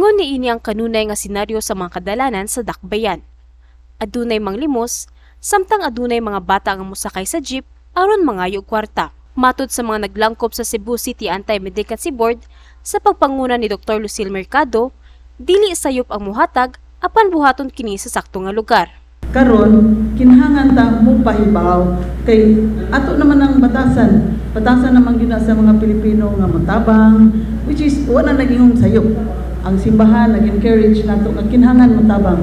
Ingon niini ang kanunay nga senaryo sa mga kadalanan sa Dakbayan. Adunay manglimos, samtang adunay mga bata nga mosakay sa jeep aron mangayo og kwarta. Matud sa mga naglangkob sa Cebu City Anti-Mendicancy Board sa pagpanguna ni Dr. Lucille Mercado, dili sayop ang muhatag apan buhaton kini sa sakto nga lugar. Karon kinahanglan ta mo pahibaw kay ato naman ang batasan. Batasan naman gyud na sa mga Pilipino nga motabang, which is wala na naging sayop. Ang simbahan nag-encourage nato nga kinahanglan motabang.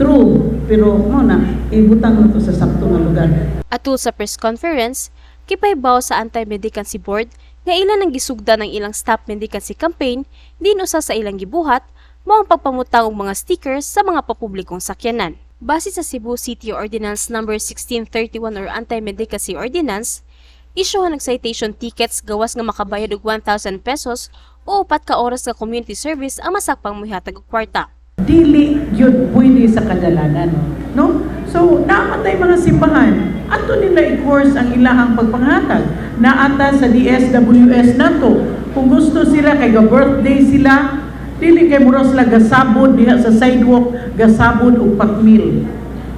True, pero mo na ibutang nato sa sakto nga lugar. Atul sa press conference, gipahibaw sa Anti-Mendicancy Board nga ilan ang gisugdan ang ilang Stop Mendicancy campaign din usa sa ilang gibuhat mao ang pagpamutang og mga stickers sa mga papublikong sakyanan. Base sa Cebu City Ordinance Number 1631 or Anti-Mendicancy Ordinance, isyuhan og citation tickets gawas nga makabayad og 1,000 pesos o 4 ka oras nga community service ang masakpang muhatag og kwarta. Dili yun pwede sa kadalanan, no? So, naa man tay mga simbahan. Ato nila i-course ang ilahang pagpanghatag. Naa ta sa DSWS nato. Kung gusto sila kay ga birthday sila, dili kay mura sila gasabod diha sa sidewalk, gasabod og pakmil.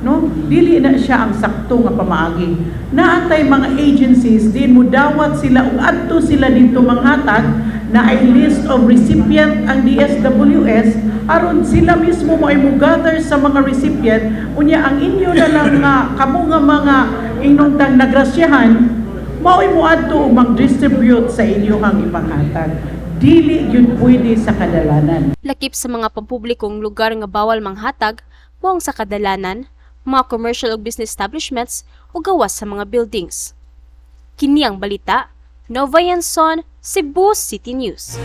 No? Dili na siya ang sakto nga pamaagi. Naa tay mga agencies din mo dawat sila ug adto sila dito manghatag na ay list of recipient ang DSWS aron sila mismo mo ay mo gather sa mga recipient, unya ang inyo na lang nga kamo nga mga inong tang nagrasyahan mao'y moadto ug mag-distribute sa inyong ipanghatag. Dili gyud pwede sa kadalanan. Lakip sa mga pampublikong lugar nga bawal manghatag mao ang sa kadalanan, mga commercial ug business establishments ug gawas sa mga buildings. Kini ang balita, Nova Yanson, Cebu City News.